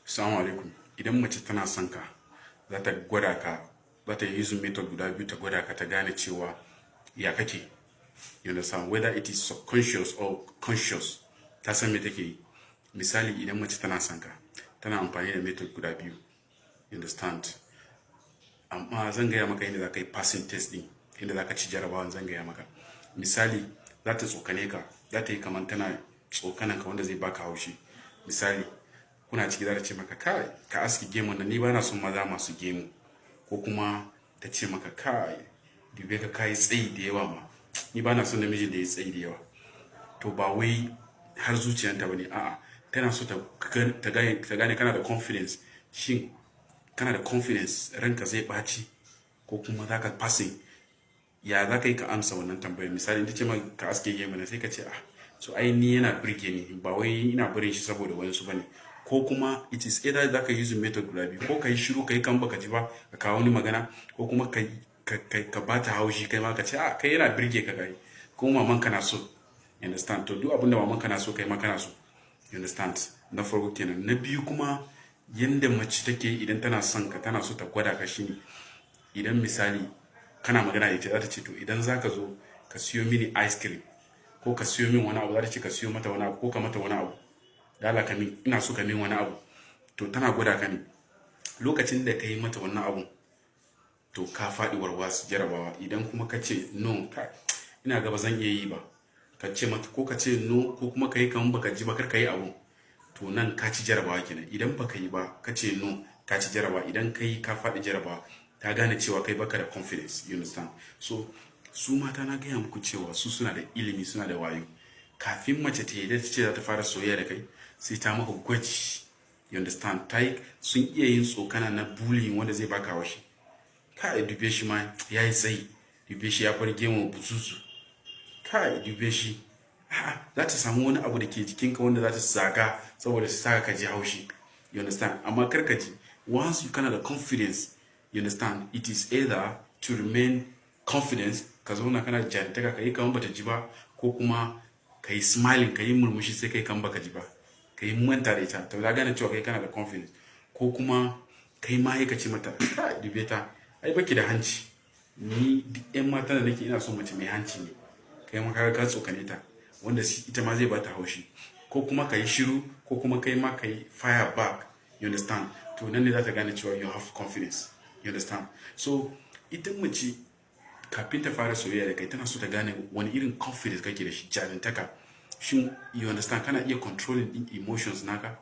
Assalamu alaikum. Idan mace tana son ka, za ta gwada ka, za ta yi using method guda biyu ta gwada ka, ta gane cewa ya kake. You understand? Whether it is subconscious or conscious, ta san me take yi. Misali, idan mace tana son ka, tana amfani da method guda biyu. You understand? Amma zan gaya maka yadda za ka yi passing test din, yadda za ka ci jarabawan zan gaya maka. Misali, za ta tsokane ka, za ta yi kamar tana tsokanan ka wanda zai baka haushi. Misali, kuna ciki za ta ce maka, "Kai, ka aski gemun nan, ni ba na son maza masu gemu." Ko kuma ta ce maka, "Kai, dube ka, kai tsayi da yawa ma, ni ba na son namijin da ya tsayi da yawa." To, ba wai har zuciyanta ba ne, a'a, tana so ta gane kana da confidence. Shin kana da confidence, ranka zai ɓaci ko kuma za ka passing? Ya za ka yi ka amsa wannan tambayar? Misali, ta ce ma ka aske gemu nan, sai ka ce, "Ah, so ai ni yana birge ni, ba wai ina barin shi saboda wayansu bane." Ko kuma it is either za ka use method guda biyu: ko ka yi shiru, ka yi kan baka ji ba, ka kawo wani magana, ko kuma ka bata haushi, kai ma ka ce, "Ah, kai yana birge ka, kai ko maman ka na so." You understand? To, duk abinda maman ka na so, kai ma kana so. You understand? Na farko kenan. Na biyu kuma, yanda mace take idan tana son ka, tana so ta gwada ka, shine idan misali kana magana da ita, za ta ce, "To, idan zaka zo ka siyo mini ice cream ko ka siyo min wani abu." Za ta ce ka siyo mata wani abu ko ka mata wani abu. "Dala ka min, ina so ka min wani abu." To, tana gwada ka ne. Lokacin da ka yi mata wannan abun, to ka faɗi warwas jarabawa. Idan kuma ka ce, "No, ka ina ga ba zan iya yi ba," ka ce mata, ko ka ce no, ko kuma ka yi kamar baka ji ba, kar ka yi abu, to nan ka ci jarabawa kenan. Idan baka yi ba, ka ce no, ka ci jarabawa. Idan ka yi, ka faɗi jarabawa. Ta gane cewa kai baka da confidence. You understand? So su mata, na gaya muku cewa su suna da ilimi, suna da wayo. Kafin mace ta yarda ta ce za ta fara soyayya da kai, sai ta maka gwaji. You understand? Ta yi, sun iya yin tsokana na bullying wanda zai baka haushi. "Kai, dube shi ma, ya yi tsayi. Dube shi, ya bar gemu buzuzu. Kai, dube shi." Za ta samu wani abu da ke jikinka wanda za ta zaga saboda ta saka ka ji haushi. You understand? Amma kar ka ji. Once you kana da confidence, you understand, it is either to remain confidence, ka zauna kana jarintaka, ka yi kamar bata ji ba, ko kuma ka yi smiling, ka yi murmushi, sai ka yi kamar baka ji ba, ka yi manta da ita, ta gane cewa kai kana da confidence. Ko kuma kai ma ka ce mata, "Kai, dube ta, ai baki da hanci. Ni duk yan mata da nake, ina son mace mai hanci ne." Kai ma ka tsokane ta wanda ita ma zai bata haushi. Ko kuma ka yi shiru, ko kuma kai ma ka yi fire back. You understand? To, nan ne za ta gane cewa you have confidence. You understand? So ita mace, kafin ta fara soyayya da kai, tana so ta gane wani irin confidence kake da shi, jarintaka. Shin, you understand, kana iya controlling din emotions naka?